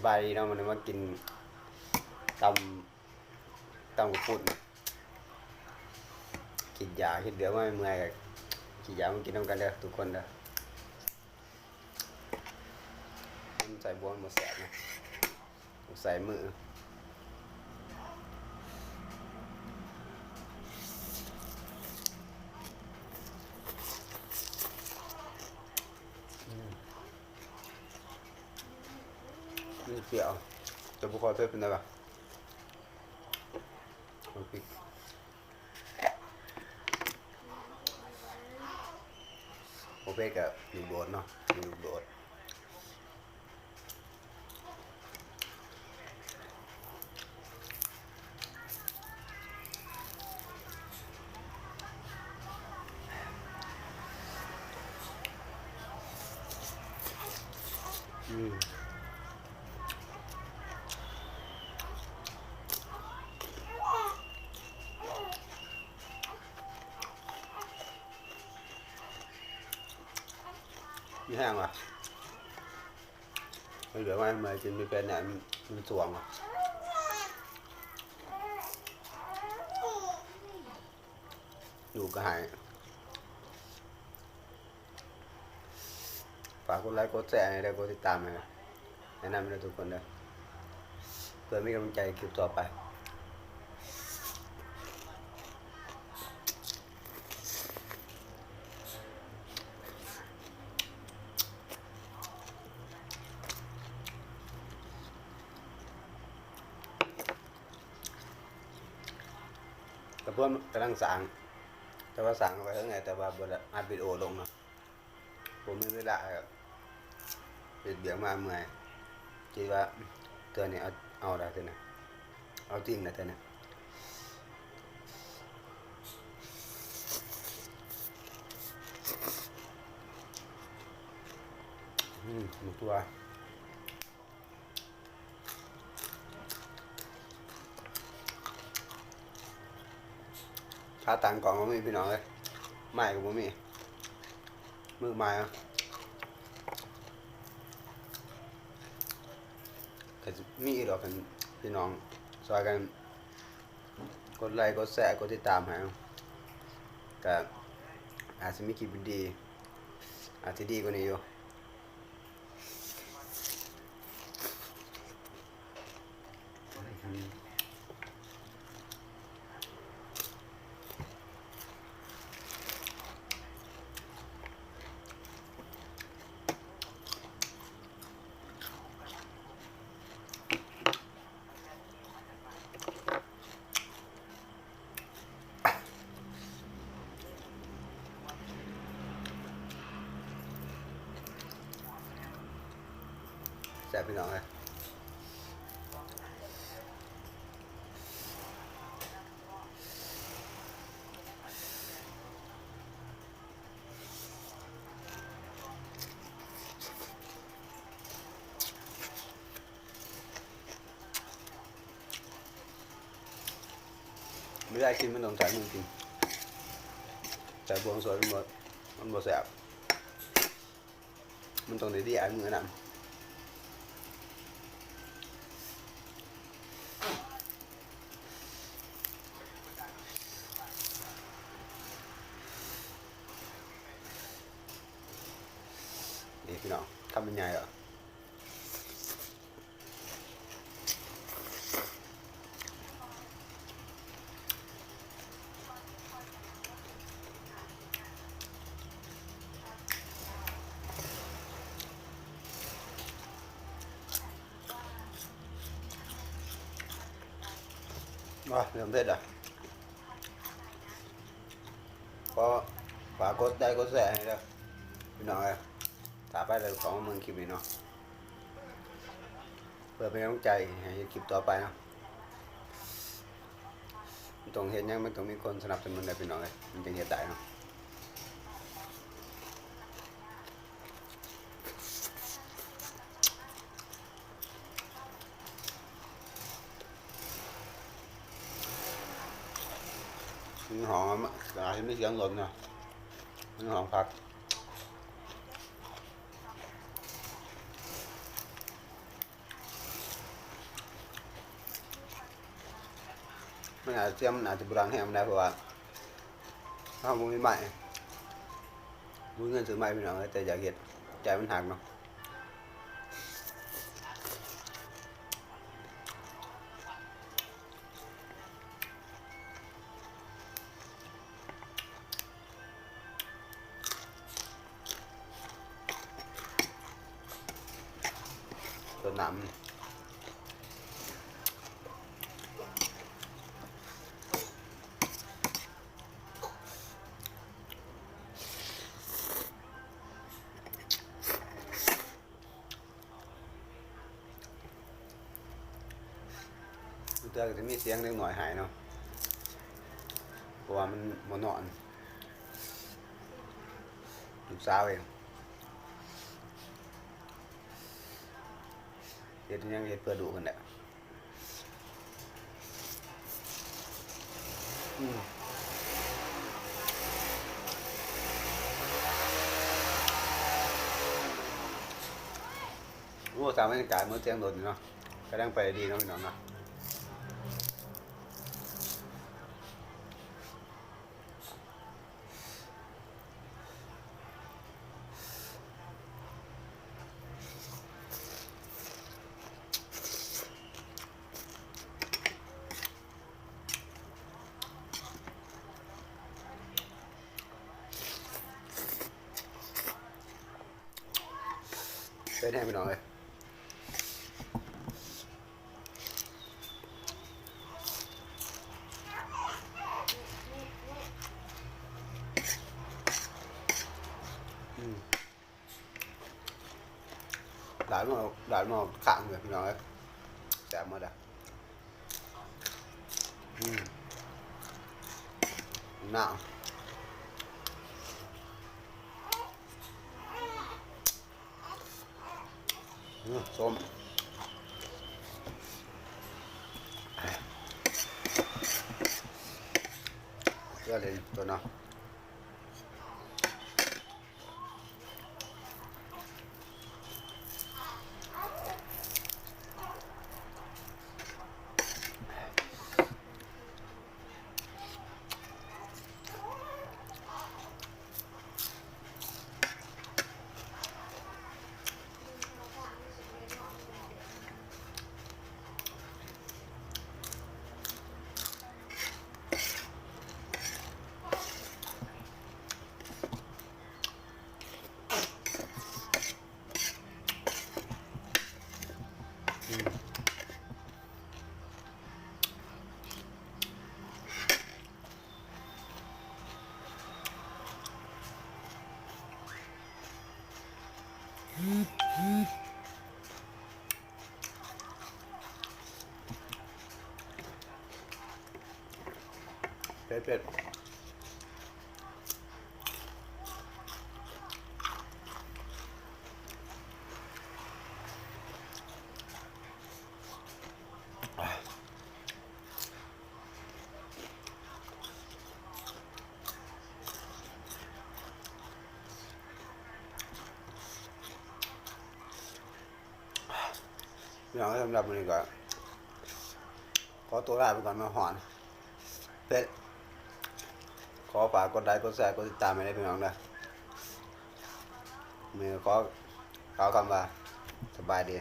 ບາຍດີເນາະ ມື້ນີ້ມາກິນຕຳ ຕຳເຂົ້າປຸ້ນ ກິນຢາເຮັດວຽກມາເມື່ອຍ ກະກິນຢາມາກິນນຳກັນເດີທຸກຄົນເດີ. ມັນໃສ່ບ່ວງບໍ່ແຊບນະ ຕ້ອງໃສ່ມື. ມັນປ່ຽວ ແຕ່ບໍ່ຄ່ອຍເຜັດປານໃດວ່າ ເອົາພິກ ບໍ່ເຜັດກະລູກໂດດເນາະ ມີລູກໂດດ. ອືມ ມີແຮງຫວາ? ມັນແບບວ່າເມື່ອຍກິນໄປແປດແນວ ມັນ ມັນສ່ວງຫວາ? ລູກກະໃຫ້ ຝາກກົດໄລກົດແຊໃຫ້ເດີ ກົດຕິດຕາມໃຫ້ ແນະນຳໃຫ້ເດີທຸກຄົນເດີ ເພື່ອມີກຳລັງໃຈຄລິບຕໍ່ໄປ. ກະພວມກຳລັງສ້າງ ແຕ່ວ່າສ້າງໄວ້ເຖິງແລ້ວ ແຕ່ວ່າບໍ່ໄດ້ອັດວິດີໂອລົງເນາະ ບໍ່ມີເວລາ ເຮັດວຽກມາເມື່ອຍ ຄິດວ່າເທື່ອນີ້ເອົາ ເອົາລະເທື່ອນີ້ ເອົາຈິງລະເທື່ອນີ້. ອືມ ໝາກຖົ່ວ ຂາຕັ້ງກ້ອງບໍ່ມີພີ່ນ້ອງເອີຍ ໄມ້ກະບໍ່ມີ ມືໃໝ່ເນາະ ກະຊິມີອີກດອກ ຄັນພີ່ນ້ອງຊ່ອຍກັນ ກົດໄລກົດແຊກົດຕິດຕາມໃຫ້ ກະອາດຊິມີຄລິບດີໆ ອາດຊິດີກວ່ານີ້ຢູ່. ແຊບພີ່ນ້ອງເອີຍ. ເວລາກິນມັນຕ້ອງໃຊ້ມືກິນ ໃຊ້ບ່ວງຊ້ອນມັນບໍ່ ມັນບໍ່ແຊບ ມັນຕ້ອງໄດ້ເລຍມືນຳ. ນີ້ພີ່ນ້ອງ ຄຳໃຫຍ່ໆ ເດີ. ວ້າ ເລີ່ມເຜັດລະ. ຂໍຝາກກົດໄລກົດແຊໃຫ້ເດີພີ່ນ້ອງເອີຍ. ຖ້າໄປແລ້ວເຂົ້າມາເບິ່ງຄລິບນີ້ເນາະ ເພື່ອເປັນກຳລັງໃຈໃຫ້ເຮັດຄລິບຕໍ່ໄປເນາະ. ມັນຕ້ອງເຮັດຫຍັງ ມັນຕ້ອງມີຄົນສະໜັບສະໜູນເດີພີ່ນ້ອງເອີຍ ມັນຈຶ່ງເຮັດໄດ້ເນາະ. ມັນຫອມ ອາດຈະມີສຽງລົດເນາະ ມັນຫອມຄັກ. ມັນອາດ ສຽງມັນອາດຈະບໍ່ດັງແຮງປານໃດ ເພາະວ່າເຮົາບໍ່ມີໄມ້ ບໍ່ມີເງິນຊື້ໄມ້ ພີ່ນ້ອງເອີຍ ແຕ່ຢາກເຮັດ ໃຈມັນຮັກເນາະ. ຕົວນ້ຳ ບາງເທື່ອກໍຈະມີສຽງເດັກນ້ອຍໄຫ້ເນາະ ເພາະວ່າມັນບໍ່ນອນ ລູກສາວເອງ ເຮັດຫຍັງເຮັດເພື່ອລູກຫັ້ນແຫຼະ. ອືມ ໂອ້ ສ້າງບັນຍາກາດເໝືອນສຽງລົດນີ້ເນາະ ກຳລັງໄປດີເນາະ ພີ່ນ້ອງເນາະ. ເປັນແຮງ ພີ່ນ້ອງເອີຍ. ອືມ ດາດມາ ດາດມາຂ້າງເລີຍ ພີ່ນ້ອງເອີຍ ແຊບໝົດອະ. ອືມ ໜາວ. ອືມ ສົ້ມ ເກືອເຫຼັ້ນຕົວເນາະ. ເຜັດໆ. ພີ່ນ້ອງເອີຍ ສຳລັບມື້ນີ້ກໍຂໍຕົວລາໄປກ່ອນເນາະ ຮ້ອນເຜັດ. ຂໍຝາກກົດໄລ ກົດແຊ ກົດຕິດຕາມໃຫ້ເດີພີ່ນ້ອງເດີ. ມື້ນີ້ຂໍກ່າວຄຳວ່າສະບາຍດີ.